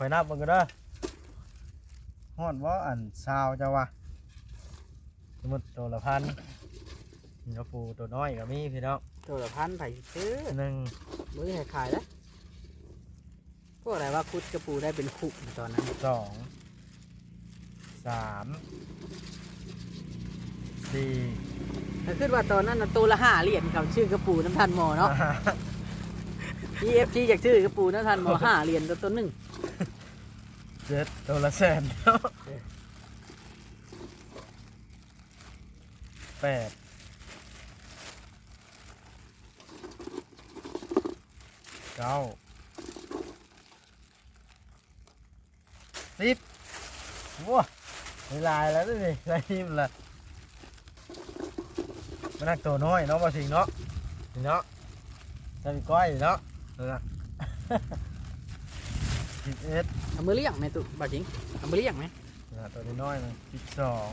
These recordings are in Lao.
ຂ້ອຍນັບເບິ່ງກ່ອນເດີ. ຮອດບໍ່ ອັນຊາວເຈົ້າວ່າ ສົມມຸດໂຕລະພັນ. ກະປູໂຕນ້ອຍກໍມີພີ່ນ້ອງ. ໂຕລະພັນ ໃຜຊິຊື້? ໜຶ່ງ ບໍ່ມີໃຜຂາຍເດ້. ພວກໃດວ່າຂຸດກະປູໄດ້ເປັນຄຸຕອນນັ້ນ. ສອງ ສາມ ສີ່ ຂ້ອຍຄິດວ່າຕອນນັ້ນນະ ໂຕລະຫ້າຫຼຽນ ເຂົາຊື້ກະປູນຳທ່ານໝໍເນາະ. ມີເອັຟຊີຢາກຊື້ກະປູນຳທ່ານໝໍ ຫ້າຫຼຽນໂຕໜຶ່ງ. ເຈັດ ໂຕລະແສນເນາະ. ເອີ ແປດ ເກົ້າ ສິບ ໂອ້ ຫຼາຍໆແລ້ວນີ້ ຫຼາຍທີມລະ. ມັນນັກໂຕນ້ອຍເນາະ ບໍ່ສິງເນາະ ນີ້ເນາະ ທຳກ້ອຍເນາະ ນັ້ນນະ. ສິບເອັດ ເອົາມືລ້ຽງແມ່ຕູ້ ບໍ່ສິງ ເອົາມືລ້ຽງແມ່. ນະ ໂຕນ້ອຍໆນະ ສິບສອງ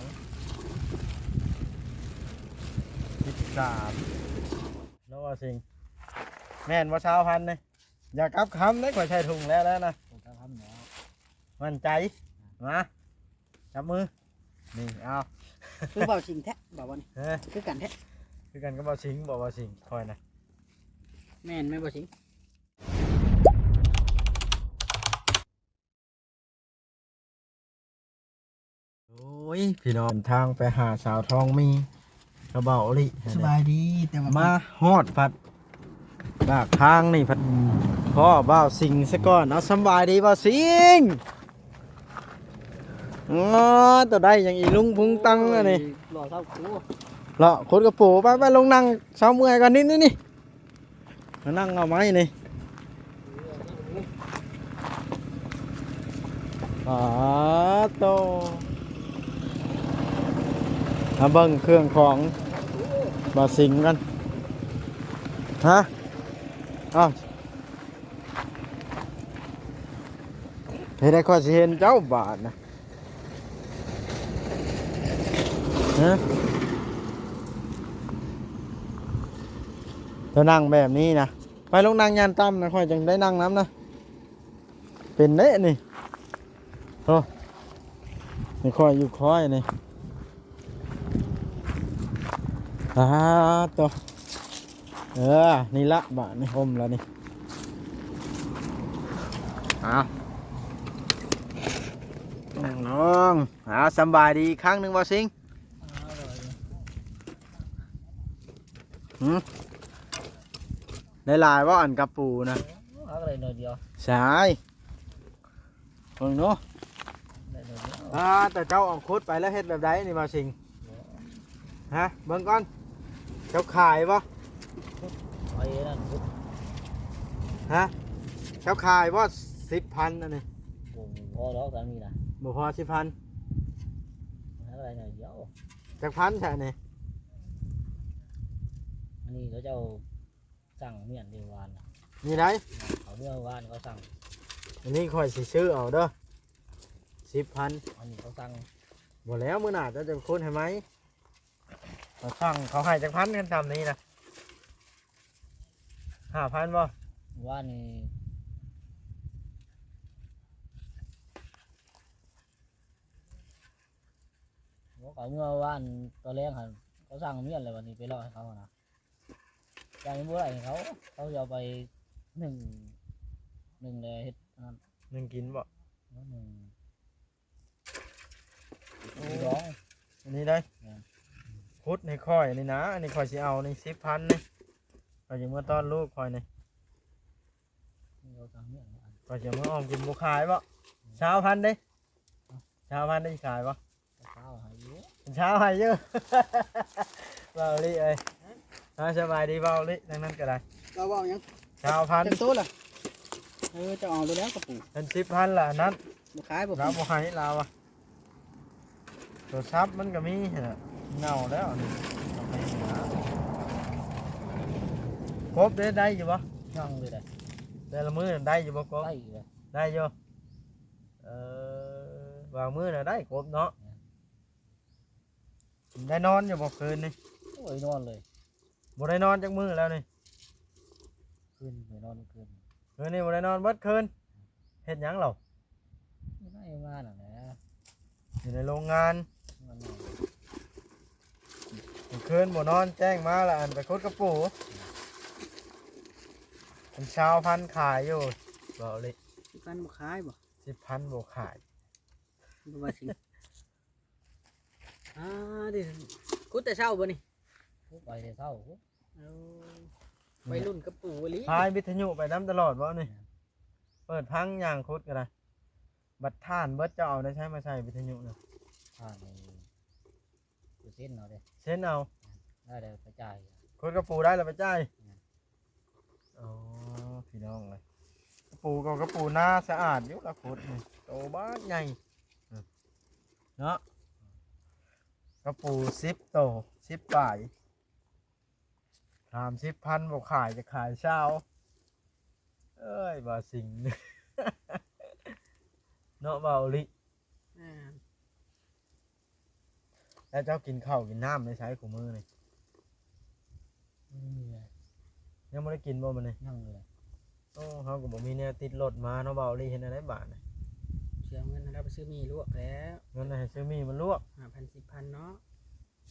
ສິບສາມ ເນາະ ບໍ່ສິງ. ແມ່ນບໍ່ ຊາວພັນນີ້. ຢ່າກັບຄຳເດ້ ຂ້ອຍໃສ່ຖົງແລ້ວແລ້ວນະ. ບໍ່ກັບຄຳແລ້ວ. ໝັ້ນໃຈ. ມາ ຈັບມື ນີ້ ເອົາ. ຄືເບົາສິງແທ້ ເບົານີ້. ເອີ ຄືກັນແທ້ ຄືກັນກັບເບົາສິງ. ບໍ່ ເບົາສິງ ຂ້ອຍນະ. ແມ່ນ ແມ່ນບໍ່ສິງ. ໂອ້ຍ ພີ່ນ້ອງ ເດີນທາງໄປຫາສາວທອງມີກັບເບົາອອລິ. ສະບາຍດີ ແຕ່ວ່າມາຮອດພັດປາກທາງນີ້ພັດ ອືມ ພໍ້ບ່າວສິງຊະກ່ອນ. ເອົາ ສະບາຍດີບ່າວສິງ. ອໍ ໂຕໃດຫຍັງອີລຸງພຸງຕັງອັນນີ້. ໂອ້ຍ ຫຼໍ່ເຊົາຄູ ເລາະຂຸດກະປູ. ໄປ ໄປ ລົງນັ່ງ ເຊົາເມື່ອຍກ່ອນ ນີ້ ນີ້ ນີ້. ມານັ່ງເອົາໄມ້ນີ້ ປາໂຕ. ມາເບິ່ງເຄື່ອງຂອງບ່າວສິງກັນ. ຮະ? ອ້າວ ເຮັດໃດຂ້ອຍຊິເຫັນເຈົ້າບາດນະ. ຮະ? ເຈົ້ານັ່ງແບບນີ້ນະ ໄປລົງນັ່ງຍ່ານຕ່ຳນະ ຂ້ອຍຈັ່ງໄດ້ນັ່ງນຳນະ. ເປັນເດ້ນີ້ ໂອ້ ນີ້ຂ້ອຍຢູ່ຂ້ອຍນີ້. ອາໂຕ ເອີ ນີ້ລະ ບາດນີ້ຮົ່ມລະນີ້. ເອົາ ນັ່ງລົງ. ເອົາ ສຳບາຍດີອີກຄັ້ງໜຶ່ງ ບ່າວສິງ. ຫືມ ໄດ້ຫຼາຍບໍ່ ອັນກະປູນະ? ເອົາໄດ້ໜ້ອຍດຽວ ສາຍ ເບິ່ງດູ. ໄດ້ໜ້ອຍດຽວ. ອ່າ ແຕ່ເຈົ້າອອກຂຸດໄປແລ້ວເຮັດແບບໃດນີ້ ບ່າວສິງ? ຮະ ເບິ່ງກ່ອນ ເຈົ້າຂາຍບໍ່? ໄປນັ້ນ ຮະ ເຈົ້າຂາຍບໍ່ ສິບພັນອັນນີ້? ບໍ່ພໍດອກ ຕອນນີ້ນະ ບໍ່ພໍສິບພັນ. ຫາໄດ້ໜ້ອຍດຽວ. ຈັກພັນຊະນີ້? ອັນນີ້ເຂົາເຈົ້າສັ່ງມ້ຽນເດ້ວານນະ. ນີ້ໃດ? ເຂົາເມືອວານເຂົາສັ່ງ. ອັນນີ້ຂ້ອຍຊິຊື້ເອົາເດີ ສິບພັນ. ອັນນີ້ເຂົາສັ່ງ. ບໍ່ແລ້ວ ມື້ໜ້າເຈົ້າຈະເປັນຄົນໃຫ້ໃໝ່. ເຂົາສັ່ງ ເຂົາໃຫ້ຈັກພັນ ຄັນຊ່ຳນີ້ນະ? ຫ້າພັນບໍ່? ວານນີ້ ບໍ່ ເຂົາເມືອວານຕອນແລງຫັ້ນ ເຂົາສັ່ງມ້ຽນແລ້ວ ບາດນີ້ໄປເລາະໃຫ້ເຂົານະ. ໃຈບໍ່ໄດ້ເຂົາ ເຂົາຊິເອົາໄປໜຶ້ງ ໜຶ້ງແລ້ວເຮັດອັນນັ້ນ. ໜຶ້ງກິນບໍ່? ໜຶ້ງ ໂອ້ ດອງ ອັນນີ້ໄດ໋. ແມ່ນ ຂຸດໃຫ້ຂ້ອຍນີ້ນະ ອັນນີ້ຂ້ອຍຊິເອົານີ້ ສິບພັນນີ້ ຂ້ອຍຊິເມືອຕ້ອນລູກຂ້ອຍນີ້. ຂ້ອຍຊິເອົາມາອອມກິນ. ບໍ່ຂາຍບໍ່? ຊາວພັນເດ້. ຊາວພັນໄດ້ຂາຍບໍ່? ຊາວໃຫ້ຢູ່ ຊາວໃຫ້ຢູ່. ເວົ້າລີເອີຍ ເອົາ ສະບາຍດີເວົ້າລີ ທາງນັ້ນກໍໄດ້. ເວົ້າ ເວົ້າຫຍັງ? ຊາວພັນ. ຈັກໂຕລະ? ເອີ ເຈົ້າເອົາໄປແລ້ວກະປູ. ເປັນສິບພັນລະອັນນັ້ນ. ບໍ່ຂາຍບໍ່? ລາວບໍ່ໃຫ້ລາວອະ. ໂທລະສັບມັນກໍມີຫັ້ນນະ ເຫງົາແລ້ວນີ້. ກົບເດ້ ໄດ້ຢູ່ບໍ່? ຍັງເລີຍ ແຕ່ລະມື້ນັ້ນໄດ້ຢູ່ບໍ່ກົບ? ໄດ້ຢູ່ ໄດ້ຢູ່. ເອີ ບາງມື້ນະໄດ້ກົບເນາະ. ໄດ້ນອນຢູ່ບໍ່ຄືນນີ້? ໂອ້ຍ ນອນເລີຍ. ບໍ່ໄດ້ນອນຈັກມື້ແລ້ວນີ້? ຄືນໄດ້ນອນຄືນ ຄືນນີ້ບໍ່ໄດ້ນອນເບິດຄືນ. ເຮັດຫຍັງເຫຼົ່າ? ຢູ່ງານຫັ້ນແຫຼະ ຢູ່ໃນໂລງງານ. ມັນ ກາງຄືນບໍ່ນອນ ແຈ້ງມາລະ ອັນໄປຂຸດກະປູ ເປັນຊາວພັນຂາຍຢູ່ ເວົ້າເລີຍ. ສິບພັນບໍ່ຂາຍບໍ່? ສິບພັນບໍ່ຂາຍ ບໍ່ວ່າຊິ ອ່າ ເດ້ ຂຸດແຕ່ເຊົ້າບໍ່ນີ້? ຂຸດໄປແຕ່ເຊົ້າພຸ້ນ. ໂອ້ ໄວລຸ້ນກະປູອີ່ຫຼີ. ພາຍວິທະຍຸໄປນຳຕະຫຼອດບໍ່ນີ້? ແມ່ນ. ເປີດພັງຍ່າງຂຸດກໍໄດ້. ບັດຖ່ານເບິດ ເຈົ້າເອົາໄດ້ໃສມາໃສ່ວິທະຍຸນະ? ຖ່ານນີ້ ເຊັນເອົາເດ້. ເຊັນເອົາ. ແມ່ນ. ໄດ້ແລ້ວໄປຈ່າຍ. ຂຸດກະປູໄດ້ແລ້ວໄປຈ່າຍ. ແມ່ນ. ອໍ ພີ່ນ້ອງເອີຍ ກະປູກໍກະປູນາສະອາດຢູ່ລະຂຸດນີ້ ໂຕບາດໃຫຍ່ ອືມ ເນາະ ກະປູສິບໂຕ ສິບປາຍ ສາມສິບພັນບໍ່ຂາຍ ຈະຂາຍຊາວ. ເອີຍ ບ່າວສິງ ເນາະ ເວົ້າອີ່ຫຼີ. ແມ່ນ. ແລ້ວເຈົ້າກິນເຂົ້າກິນນ້ຳໄດ້ໃສຄູ່ມື້ນີ້? ອືມ ຍັງບໍ່ໄດ້ກິນບໍ່ມື້ນີ້? ຍັງເລີຍ. ໂອ້ ເຮົາກໍບໍ່ມີແນວຕິດລົດມາເນາະ ເວົ້າອີ່ຫຼີ ເຮັດແນວໃດບາດນີ້? ເສຍເງິນໃຫ້ລາວໄປຊື້ໝີ່ລວກແລ້ວ. ເງິນໃຫ້ຊື້ໝີ່ມາລວກ ຫ້າພັນ ສິບພັນເນາະ.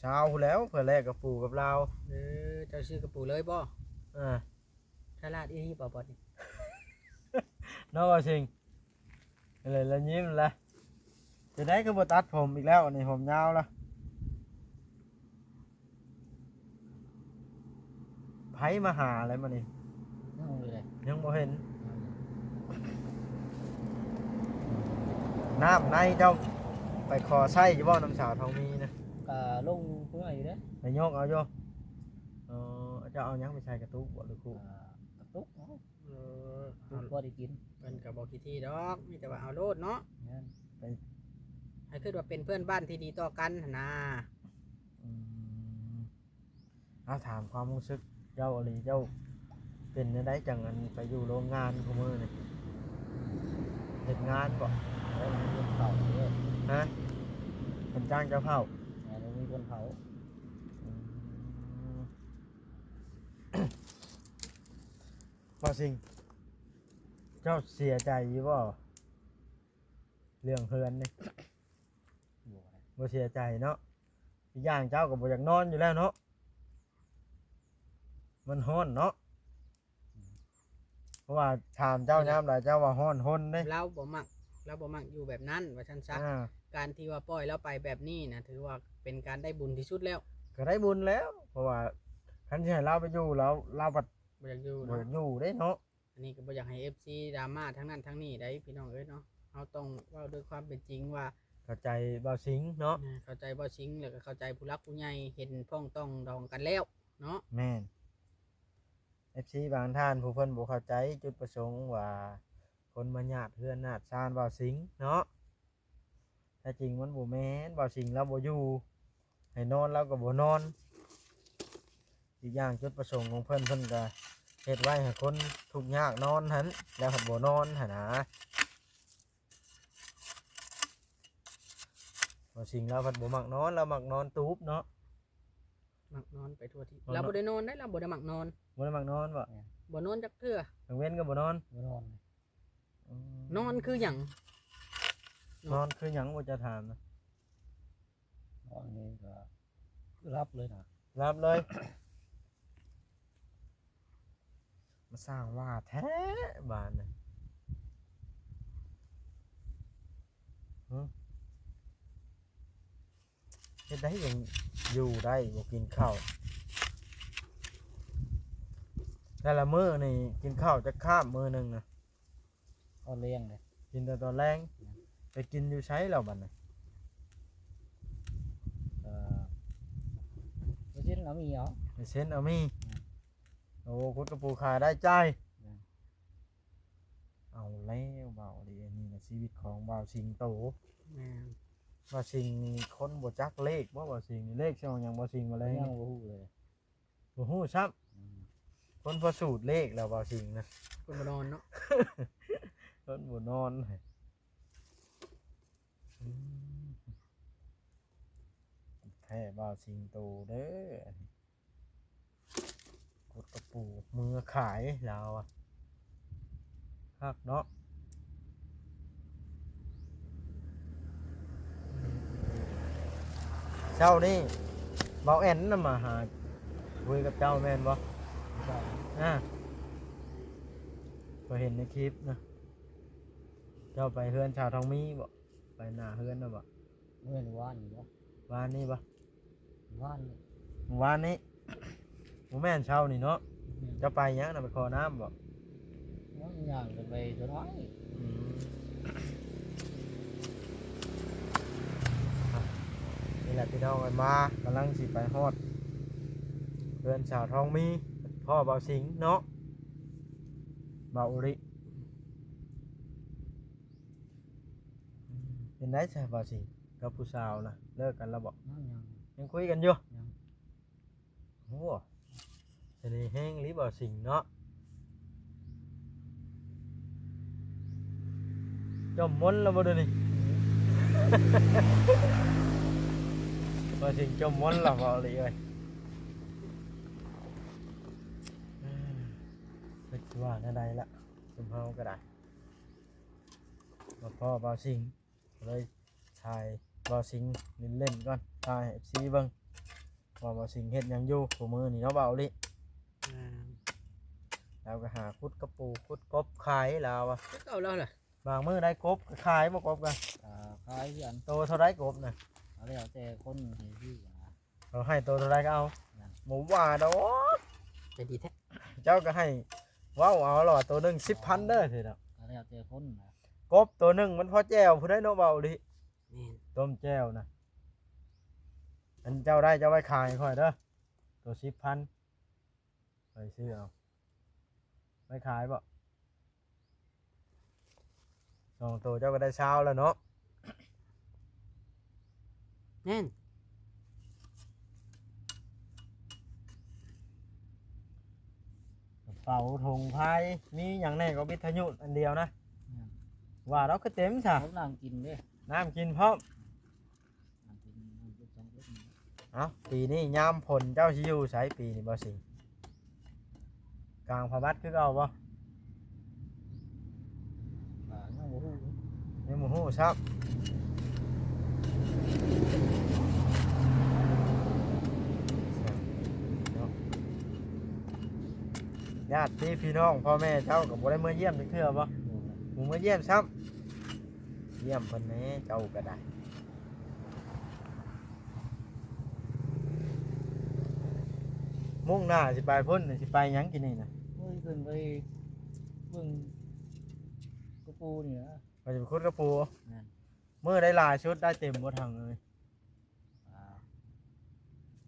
ຊາວພຸ້ນແລ້ວ ເພື່ອແລກກະປູກັບລາວ. ເອີ ເຈົ້າຊື້ກະປູເລີຍບໍ່? ເອີ ສະຫຼາດອີ່ຫຼີບໍ່ບອດນີ້ ເນາະ ບ່າວສິງ. ເລີຍລະຍິ້ມລະ. ຈັ່ງໃດຄືບໍ່ຕັດຜົມອີກແລ້ວ ອັນນີ້ຜົມຍາວລະ? ໃຜມາຫາແລ້ວມື້ນີ້? ຍັງເລີຍ ຍັງບໍ່ເຫັນ. ອືມ ນ້ຳໃນເຈົ້າໄປຂໍໃຊ້ຢູ່ບໍ່ ນ້ຳສາວທອງມີນະ? ກະລົງເມືອຢູ່ເດ້ ໄປຍົກເອົາຢູ່. ເອີ ເຈົ້າເອົາຫຍັງໄປໃສ່ ກະຕຸກບໍ່ ຫຼືຄູ? ກະຕຸກເນາະ. ເອີ ເຮົາພໍໄດ້ກິນ ເພິ່ນກໍບໍ່ຂີ້ຖີ່ດອກ ມີແຕ່ວ່າເອົາໂລດເນາະ. ແມ່ນ. ໄປ ໃຫ້ຄິດວ່າເປັນເພື່ອນບ້ານທີ່ດີຕໍ່ກັນຫັ້ນນາ. ອືມ ເອົາ ຖາມຄວາມຮູ້ສຶກເຈົ້າອີ່ຫຼີ ເຈົ້າເປັນແນວໃດຈັ່ງ ອັນ ໄປຢູ່ໂລງງານຄູ່ມື້ນີ້? ເຮັດງານບໍ່? ເອີ ມີຄົນເຝົ້າເດ້. ຮະ? ເພິ່ນຈ້າງເຈົ້າເຝົ້າ? ແມ່ນ ມີຄົນເຝົ້າ. ອືມ ບ່າວສິງ ເຈົ້າເສຍໃຈຢູ່ບໍ່ ເລື່ອງເຮືອນນີ້? ບໍ່ ບໍ່ເສຍໃຈເນາະ. ອີກຢ່າງເຈົ້າກໍບໍ່ຢາກນອນຢູ່ແລ້ວເນາະ ມັນຮ້ອນເນາະ. ອືມ ເພາະວ່າຖາມເຈົ້າຍາມໃດ ເຈົ້າວ່າຮ້ອນຮົນເດ້. ລາວບໍ່ມັກ ລາວບໍ່ມັກຢູ່ແບບນັ້ນ ວ່າຊັ້ນຊະ. ອ່າ ການທີ່ວ່າປ່ອຍລາວໄປແບບນີ້ນະ ຖືວ່າເປັນການໄດ້ບຸນທີ່ສຸດແລ້ວ. ກໍໄດ້ບຸນແລ້ວ ເພາະວ່າຄັນຊິໃຫ້ລາວໄປຢູ່ ລາວ ລາວພັດບໍ່ຢາກຢູ່ເນາະ ບໍ່ຢາກຢູ່ເດ້ເນາະ. ອັນນີ້ກໍບໍ່ຢາກໃຫ້ເອັຟຊີດຣາມາທາງນັ້ນທາງນີ້ໃດ໋ ພີ່ນ້ອງເອີຍເນາະ. ເຮົາຕ້ອງເວົ້າດ້ວຍຄວາມເປັນຈິງວ່າ ເຂົ້າໃຈບ່າວສິງເນາະ. ແມ່ນ ເຂົ້າໃຈບ່າວສິງ ແລ້ວກໍເຂົ້າໃຈຜູ້ຫຼັກຜູ້ໃຫຍ່ ເຫັນພ້ອງຕ້ອງດອງກັນແລ້ວເນາະ. ແມ່ນ. ເອັຟຊີບາງທ່ານຜູ້ເພິ່ນບໍ່ເຂົ້າໃຈຈຸດປະສົງວ່າ ຄົນມາຍາດເຮືອນຍາດຊານບ່າວສິງເນາະ. ແທ້ຈິງມັນບໍ່ແມ່ນ ບ່າວສິງລາວບໍ່ຢູ່ ໃຫ້ນອນລາວກໍບໍ່ນອນ. ອີກຢ່າງຈຸດປະສົງຂອງເພິ່ນ ເພິ່ນກໍເຮັດໄວ້ໃຫ້ຄົນທຸກຍາກນອນຫັ້ນ ແລ້ວພັດບໍ່ນອນຫັ້ນນາ. ບ່າວສິງລາວພັດບໍ່ມັກນອນ ລາວມັກນອນຕູບເນາະ. ມັກນອນໄປທົ່ວທີ່ ມັກນອນ ລາວບໍ່ໄດ້ນອນໄດ໋ ລາວບໍ່ໄດ້ມັກນອນ. ບໍ່ໄດ້ມັກນອນບໍ່? ແມ່ນ. ບໍ່ນອນຈັກເທື່ອ. ກາງເວັນກໍບໍ່ນອນ? ບໍ່ນອນ. ອືມ ນອນຄືຫຍັງ? ນອນຄືຫຍັງ ບໍ່ຈະຖາມນະ? ນອນນີ້ກໍຄືຫຼັບເລີຍນະ. ຫຼັບເລີຍ. ມາສ້າງວ່າແທ້ບາດນີ້. ຫຶ? ເຮັດໃດຈັ່ງຢູ່ໄດ້ ບໍ່ກິນເຂົ້າ? ແຕ່ລະມື້ນີ້ກິນເຂົ້າຈັກຄາບມື້ໜຶ່ງນະ? ຕອນແລງເດ້. ກິນແຕ່ຕອນແລງ. ແມ່ນ. ໄປກິນຢູ່ໃສແລ້ວບັດນີ້? ເອີ ໄປເຊັນເອົາໝີ່ເອົາ. ໄປເຊັນເອົາໝີ່. ແມ່ນ. ໂອ້ ຂຸດກະປູຂາຍໄດ້ຈ່າຍ. ແມ່ນ. ເອົາແລ້ວ ເວົ້າດີ ອັນນີ້ນະຊີວິດຂອງບ່າວສິງໂຕ. ແມ່ນ. ບ່າວສິງນີ້ຄົນບໍ່ຈັກເລກບໍ່? ບ່າວສິງນີ້ເລກຊິອອກຫຍັງ ບ່າວສິງ ມາແລງ? ຍັງບໍ່ຮູ້ເລີຍ. ບໍ່ຮູ້ຊ້ຳ. ອືມ. ຄົນພໍສູດເລກແລ້ວ ບ່າວສິງນະ. ຄົນບໍ່ນອນເນາະ. ຄົນບໍ່ນອນ. ອືມ ແທ້ບ່າວສິງໂຕເດີ. ກົດກະປູເມືອຂາຍລາວອະ ຄັກເນາະ. ເຈົ້ານີ້ ເບົາແອນນຳມາຫາ ຄຸຍກັບເຈົ້າແມ່ນບໍ່? ອ່າ ຂ້ອຍເຫັນໃນຄລິບນະ ເຈົ້າໄປເຮືອນສາວທອງມີບໍ່? ໄປໜ້າເຮືອນນະບໍ່? ແມ່ນວານນີ້ບໍ່? ວານນີ້ບໍ່? ວານນີ້ ວານນີ້ ບໍ່ແມ່ນເຊົ້ານີ້ເນາະ? ແມ່ນ. ເຈົ້າໄປຫຍັງນະ? ໄປຂໍນ້ຳບໍ່? ຍ່າງກັນໄປຕົວນ້ອຍ. ອືມ ນີ້ແຫຼະພີ່ນ້ອງເອີຍ ມາ ກຳລັງຊິໄປຮອດເຮືອນສາວທອງມີ ພໍ້ບ່າວສິງເນາະ ບ່າວອຸລິ. ເປັນໄດຊະບ່າວສິງ ກັບຜູ້ສາວນະ ເລີກກັນແລ້ວບໍ່? ຍັງ ຍັງ ຍັງຄຸຍກັນຢູ່? ຍັງ. ໂອ້ ສະເໜ່ແຮງອີ່ຫຼີບ່າວສິງເນາະ. ຈົ່ມມົນແລ້ວບໍ່ດຽວນີ້? ບ່າວສິງຈົ່ມມົນແລ້ວ ເວົ້າອີ່ຫຼີເອີຍ. ຈັກຊິວ່າແນວໃດລະ ຊຸມເຮົາກໍໄດ້ ມາພໍ້ບ່າວສິງ ກໍເລີຍຖ່າຍບ່າວສິງຫຼິ້ນໆກ່ອນ ຖ່າຍໃຫ້ເອັຟຊີເບິ່ງວ່າບ່າວສິງເຮັດຫຍັງຢູ່ຄູ່ມື້ນີ້ເນາະ ບ່າວອຸລິ. ແມ່ນ. ລາວກໍຫາຂຸດກະປູ ຂຸດກົບຂາຍລາວວ່າ ຄືເກົ່າລາວແຫຼະ. ບາງມື້ໄດ້ກົບກໍຂາຍບໍ່ ກົບກໍ ອ່າ ຂາຍຄືກັນ. ໂຕເທົ່າໃດກົບນະ? ກໍແລ້ວແຕ່ຄົນໃຫ້ຊື້ນະ. ເຂົາໃຫ້ໂຕເທົ່າໃດກໍເອົາ. ແມ່ນ. ບໍ່ວ່າດອກ ໃຈດີແທ້. ເຈົ້າກໍໃຫ້ເວົ້າເອົາລະວ່າ ໂຕໜຶ່ງສິບພັນເດີ ຊິດອກ. ກໍແລ້ວແຕ່ຄົນນະ. ກົບໂຕໜຶ່ງມັນພໍແຈ່ວພຸ້ນໃດເນາະ ເວົ້າອີ່ຫຼີ. ແມ່ນ. ຕົ້ມແຈ່ວນະ. ອັນເຈົ້າໄດ້ ເຈົ້າໄວ້ຂາຍໃຫ້ຂ້ອຍເດີ ໂຕສິບພັນ ຂ້ອຍຊື້ເອົາ. ໄວ້ຂາຍບໍ່? ສອງໂຕເຈົ້າກໍໄດ້ຊາວແລ້ວເນາະ. ແມ່ນ. ກະເປົາ ຖົງພາຍ ມີຫຍັງແດ່ກໍວິທະຍຸອັນດຽວນະ. ແມ່ນ. ວ່າແລ້ວຄືເຕັມຊະ. ນ້ຳກິນເດ້. ນ້ຳກິນພ້ອມ. ເອົ້າ ປີນີ້ຍາມຝົນເຈົ້າຊິຢູ່ໃສປີນີ້ ບ່າວສິງ? ກາງພະບັດຄືເກົ່າບໍ່? ຍັງບໍ່ຮູ້ ຍັງບໍ່ຮູ້ຊ້ຳ. ຍາດຕິພີ່ນ້ອງພໍ່ແມ່ເຈົ້າກໍບໍ່ໄດ້ເມືອຢ້ຽມຈັກເທື່ອບໍ່? ບໍ່ ບໍ່ເມືອຢ້ຽມຊ້ຳ. ຢ້ຽມເພິ່ນແດ່ ເຈົ້າກໍໄດ້. ມຸ່ງໜ້າຊິໄປພຸ້ນ ຊິໄປຫຍັງກິນນີ້ນະ? ໂອ້ຍ ຂຶ້ນໄປເບິ່ງກະປູນີ້ນະ. ວ່າຊິໄປຂຸດກະປູ? ແມ່ນ. ມື້ໃດຫຼາຍສຸດ ໄດ້ເຕັມບໍ່ຖັງເອີຍ? ອ່າ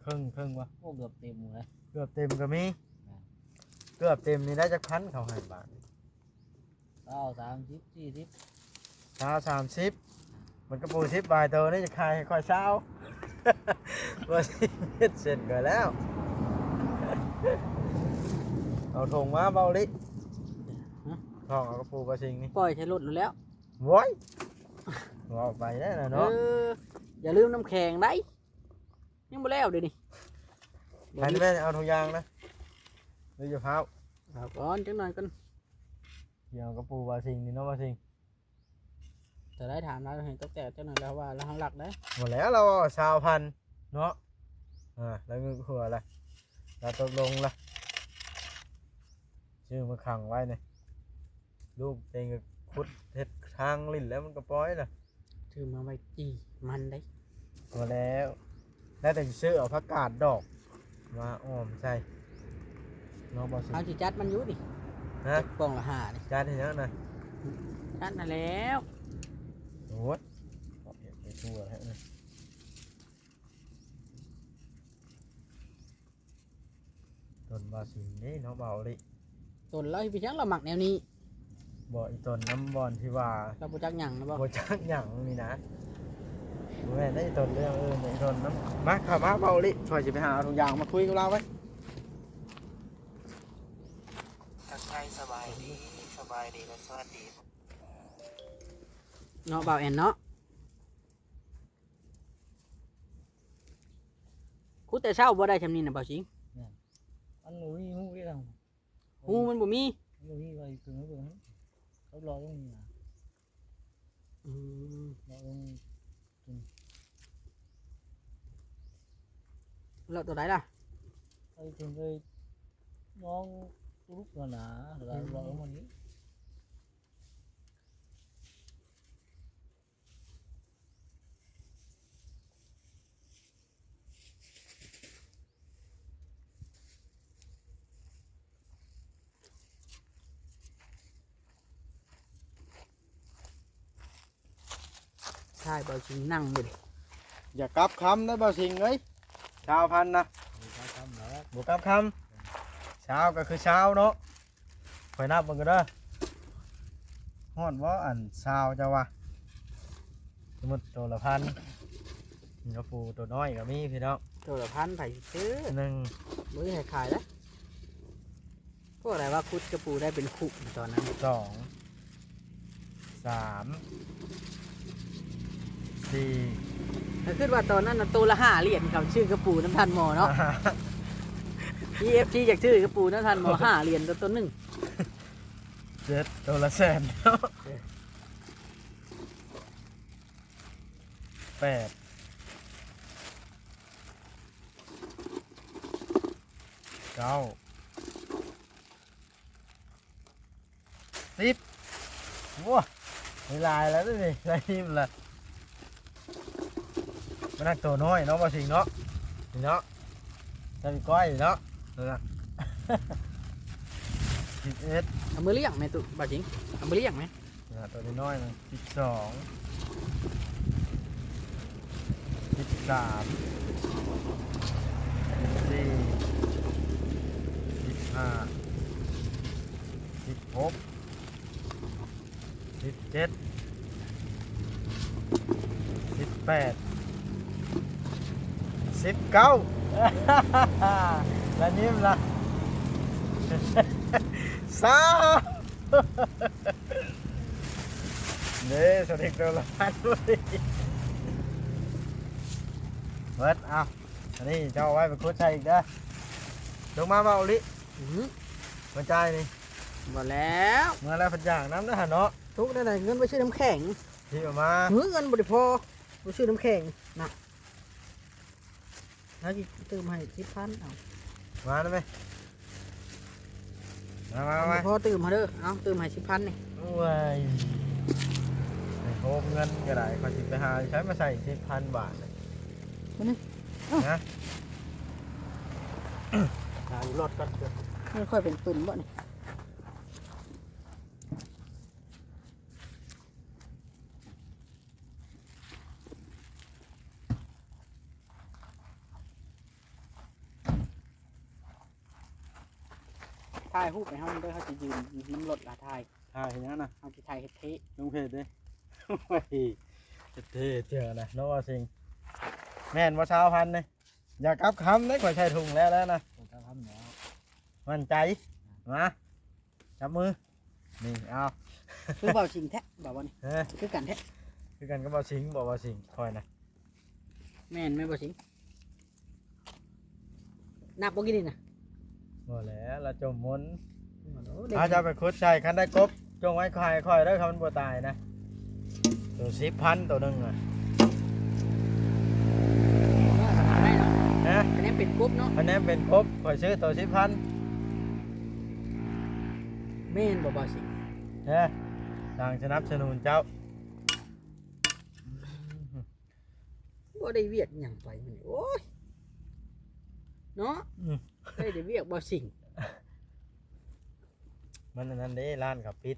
ເຄິ່ງ ເຄິ່ງບໍ່? ໂອ້ ເກືອບເຕັມແລ້ວ. ເກືອບເຕັມກໍມີ. ແມ່ນ. ເກືອບເຕັມນີ້ໄດ້ຈັກພັນເຂົາໃຫ້ບາດ? ຊາວ ສາມສິບ ສີ່ສິບ ຊາວ ສາມສິບ. ມັນກະປູສິບບາດໂຕນີ້ຈະຂາຍໃຫ້ຂ້ອຍຊາວ ບໍ່ຊິເຮັດເຊັ່ນຂ້ອຍແລ້ວ. ເອົາຖົງມາເບົາລິ. ຮະ? ທ້ອງເອົາກະປູບ່າວສິງນີ້ ປ່ອຍໃສ່ລົດໂລດແລ້ວ. ໂອ້ຍ ເວົ້າໄປແລ້ວນະເນາະ. ເອີ ຢ່າລືມນ້ຳແຂງໄດ໋ ຍັງບໍ່ແລ້ວເດນີ້. ໄປແມ່ ເອົາຖົງຢາງນະ ຫຼືຢ່າຟ້າວ ເອົາກ່ອນ ຈັກໜ້ອຍກ່ອນ. ດຽວກະປູບ່າວສິງນີ້ເນາະ ບ່າວສິງ ຈະໄດ້ຖາມລາວໃຫ້ຕົກແຕກຈັກໜ້ອຍ ລາວວ່າລາວຮັກໄດ໋. ບໍ່ແລ້ວ ລາວເວົ້າຊາວພັນເນາະ. ອ່າ ລາວເງິນຫົວລະ ລາວຕົກລົງລະ ຊື້ມາຂັງໄວ້ນີ້. ລູກເອງກໍຂຸດເຮັດທາງຫຼິ້ນແລ້ວ ມັນກໍປ່ອຍລະ. ຊື້ມາໄວ້ຈີ່ມັນໄດ໋. ບໍ່ແລ້ວ ແລ້ວແຕ່ຊິຊື້ເອົາຜັກກາດດອກມາອ້ອມໃສ່ເນາະ ບໍ່ຊິ. ເຮົາຊິຈັດມັນຢູ່ນີ້. ຮະ? ປ່ອງລະຫ້ານີ້ ຈັດເຮັດຫຍັງນະ? ຈັດຫັ້ນແລ້ວ. ໂອ້ຍ ເຮັດໄປທົ່ວແທ້. ຕົ້ນບ່າວສິງເດ້ເນາະ ບ່າວລິ. ຕົ້ນລາວເຮັດໄປຫຍັງ ລາວມັກແນວນີ້. ບໍ່ ອີຕົ້ນນຳບ່ອນທີ່ວ່າ ລາວບໍ່ຈັກຫຍັງນະບໍ່? ບໍ່ຈັກຫຍັງນີ້ນະ. ບໍ່ແມ່ນໄດ໋ ອີຕົ້ນເລື່ອງອື່ນ ອີຕົ້ນນຳ. ມາ ເຂົ້າມາ ບ່າວລິ ຂ້ອຍຊິໄປຫາເອົາຖົງຢາງມາຄຸຍກັບລາວໄວ້. ທັກທາຍສະບາຍດີ ສະບາຍດີ ແລະ ສະຫວັດດີເນາະ ບ່າວແອນເນາະ. ຂຸດແຕ່ເຊົ້າບໍ່ໄດ້ຊ່ຳນີ້ນະ ບ່າວສິງ. ແມ່ນ. ມັນບໍ່ມີຮູເດ້. ຮູມັນບໍ່ມີ. ມັນບໍ່ມີ ວ່າຢູ່ເທິງເບິ່ງ ເຂົາເລາະລົງນີ້ນະ. ອືມ ເລາະລົງ. ອືມ ເອີ. ເລາະໂຕໃດລະ? ໄປເຖິງໄປໜອງຕຸລຸກຫັ້ນນາ ແລ້ວກໍເລາະລົງມານີ້. ຖ່າຍເບົາຊິງນັ່ງເບິ່ງ. ຢ່າກັບຄຳເດີເບົາຊິງເອີຍ. ຊາວພັນນະ ບໍ່ກັບຄຳດອກ ບໍ່ກັບຄຳ. ຊາວກໍຄືຊາວເນາະ. ຂ້ອຍນັບເບິ່ງກ່ອນເດີ. ຮອດບໍ່ ອັນຊາວເຈົ້າວ່າ? ສົມມຸດໂຕລະພັນ ກະປູໂຕນ້ອຍກໍມີພີ່ນ້ອງ. ໂຕລະພັນ ໃຜຊິຊື້? ໜຶ່ງ ບໍ່ມີໃຜຂາຍເດ້. ພວກໃດວ່າຂຸດກະປູໄດ້ເປັນຄຸຕອນນັ້ນ. ສອງ ສາມ ສີ່ ຂ້ອຍຄິດວ່າຕອນນັ້ນນະ ໂຕລະຫ້າຫຼຽນ ເຂົາຊື້ກະປູນຳທ່ານໝໍເນາະ. ມີເອັຟຊີຢາກຊື້ກະປູນຳທ່ານໝໍ ຫ້າຫຼຽນຕໍ່ໂຕໜຶ່ງ. ເຈັດ ໂຕລະແສນເນາະ. ແປດ ເກົ້າ ສິບ ໂອ້ ຫຼາຍແລ້ວນີ້ ຫຼາຍທີມລະ. ມັນໜັກໂຕນ້ອຍເນາະ ບໍ່ສິງເນາະ ນີ້ເນາະ ທຳກ້ອຍເນາະ ນັ້ນນະ. ສິບເອັດ ເອົາມືລ້ຽງແມ່ຕູ້ ບໍ່ສິງ ເອົາມືລ້ຽງແມ່. ອ່າ ຕົວນ້ອຍໆ ມັນ ສິບສອງ ສິບສາມ ສິບສີ່ ສິບຫ້າ ສິບຫົກ ສິບເຈັດ ສິບແປດ ສິບເກົ້າ ລະຍິ້ມລະ ຊາວ ເດ້ ສະເຕັກໂຕລະພັນ ເບິດ. ເອົາ ອັນນີ້ເຈົ້າເອົາໄວ້ໄປຂຸດໃສ່ອີກເດີ. ລົງມາເວົ້າອີ່ຫຼີ ອື ມາຈ່າຍນີ້. ບໍ່ແລ້ວ ເມື່ອແລ້ວເພິ່ນຢາກນຳເດີຫັ້ນເນາະ. ທຸກແນວໃດ ເງິນໄປຊື້ນ້ຳແຂງ ທີ່ເອົາມາ ເງິນບໍ່ໄດ້ພໍ ໄປຊື້ນ້ຳແຂງນະ. ເຮົາຊິຕື່ມໃຫ້ສິບພັນ ເອົາ ມາໄດ້ໄໝ? ມາ ມາ ມາ ພໍຕື່ມໃຫ້ເດີ ເອົາ ຕື່ມໃຫ້ສິບພັນນີ້. ໂອ້ຍ ໄປໂຮມເງິນກໍໄດ້ ຂ້ອຍຊິໄປຫາໃສມາໃສ່ສິບພັນບາດນີ້ ມານີ້ ເອົ້າ ນະ ຫາຢູ່ລົດກ່ອນ. ມັນຄ່ອຍເປັນຕຸ່ນບໍ່ນີ້? ຖ່າຍຮູບໃຫ້ເຮົາເດີ ເຮົາຊິຢືນນຳລົດລະຖ່າຍ. ຖ່າຍເຮັດຫຍັງນະ? ເຮົາຊິຖ່າຍເຮັດເພຈ ລົງເພຈເດ້. ໂອ້ຍ ເຮັດເພຈເທື່ອນະ ເນາະ ວ່າຊິງ. ແມ່ນບໍ່ ຊາວພັນນີ້? ຢ່າກັບຄຳເດ້ ຂ້ອຍໃສ່ຖົງແລ້ວ ແລ້ວນະ. ບໍ່ກັບຄຳແລ້ວ ໝັ້ນໃຈ. ມາ ຈັບມື ນີ້ ເອົາ ຄືເບົາສິງແທ້ ເບົານີ້ ຮະ ຄືກັນແທ້ ຄືກັນກັບເບົາສິງບໍ ເບົາສິງ ຂ້ອຍນະ. ແມ່ນ ແມ່ນບໍ່ສິງ? ນັບບໍ່ກິນນີ້ນະ? ບໍ່ແຫຼະ ລະຈົມມົນ. ໂອ້ ເອົາ ເຈົ້າໄປຂຸດໃສ່ ຄັນໄດ້ກົບ ຈົ່ງໄວ້ໃຫ້ຂ້ອຍເດີ ຄັນມັນບໍ່ຕາຍນະ. ໂຕສິບພັນ ໂຕໜຶ່ງນະ. ໄດ້ເນາະ ຮະ? ຄະແນນເປັນກົບເນາະ ຄະແນນເປັນກົບ ຂ້ອຍຊື້ໂຕສິບພັນ. ແມ່ນບໍ່ ບໍ່ສິງ? ຮະ? ທາງສະໜັບສະໜູນເຈົ້າ. ບໍ່ໄດ້ວຽກຫຍັງໄປມື້ນີ້ ໂອ້ຍ ເນາະ. ອືມ ໄດ້ແຕ່ວຽກບໍ່ສິງ. ມັນອັນນັ້ນເດ້ ຮ້ານເຂົາປິດ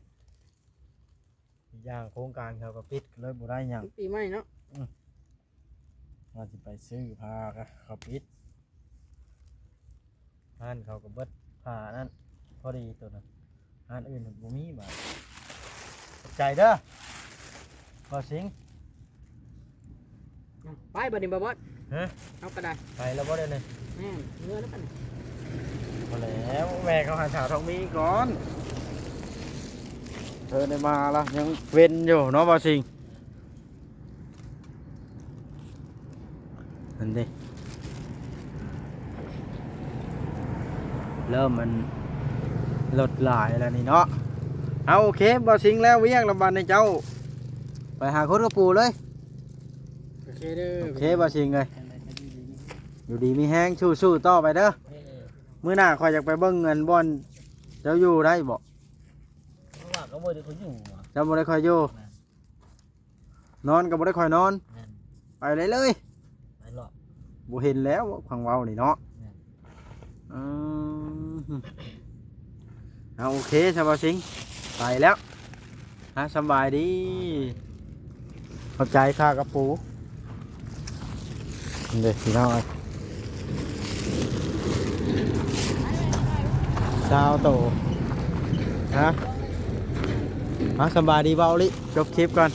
ອີກຢ່າງໂຄງການເຂົາກໍປິດ ກໍເລີຍບໍ່ໄດ້ຫຍັງ. ປີໃໝ່ເນາະ. ອືມ ວ່າຊິໄປຊື້ຜ້າກໍເຂົາປິດ. ຮ້ານເຂົາກໍເບິດຜ້ານັ້ນ ພໍດີໂຕນັ້ນ ຮ້ານອື່ນມັນບໍ່ມີບາດ. ຂອບໃຈເດີ ບໍ່ສິງ. ໄປບາດນີ້ ບໍ່ບອດ. ຮະ? ເຮົາກໍໄດ້ ໄປແລ້ວບໍ່ ດຽວນີ້? ແມ່ນ ເມືອແລ້ວບັດນີ້. ບໍ່ແລ້ວ ແວ່ເຂົ້າຫາສາວທອງມີກ່ອນ. ເອີ ໄດ້ມາລະ ຍັງເວັນຢູ່ເນາະ ບໍ່ສິງ. ນັ້ນເດ້ ເລີ່ມມັນລົດຫຼາຍແລ້ວນີ້ເນາະ. ເອົາ ໂອເຄ ບໍ່ສິງ ແລ້ວວຽກແລ້ວ ບັດນີ້ເຈົ້າໄປຫາຂຸດກະປູເລີຍ. ໂອເຄເດີ ໂອເຄ ບໍ່ສິງເອີຍ. ຢູ່ດີມີແຮງ ສູ້ໆຕໍ່ໄປເດີ. ເອີ ມື້ໜ້າຂ້ອຍຢາກໄປເບິ່ງອັນບ່ອນເຈົ້າຢູ່ ໄດ້ບໍ່? ເພາະວ່າກໍບໍ່ໄດ້ຄ່ອຍຢູ່ ເຈົ້າບໍ່ໄດ້ຄ່ອຍຢູ່. ແມ່ນ ນອນກໍບໍ່ໄດ້ຄ່ອຍນອນ. ແມ່ນ ໄປເລີຍ ໄປເລາະ ບໍ່ເຫັນແລ້ວ ຟັງເວົ້ານີ້ເນາະ. ແມ່ນ ອືມ ເອົາ ໂອເຄ ຊາວບາຊິງ ໄປແລ້ວ ຮະ ສຳບາຍດີ ຂອບໃຈຄ່າກະປູ ເດ້ພີ່ນ້ອງເອີຍ ຊາວໂຕ ຮະ ມາ ສຳບາຍດີເບົາລິ ຈົບຄລິບກ່ອນ.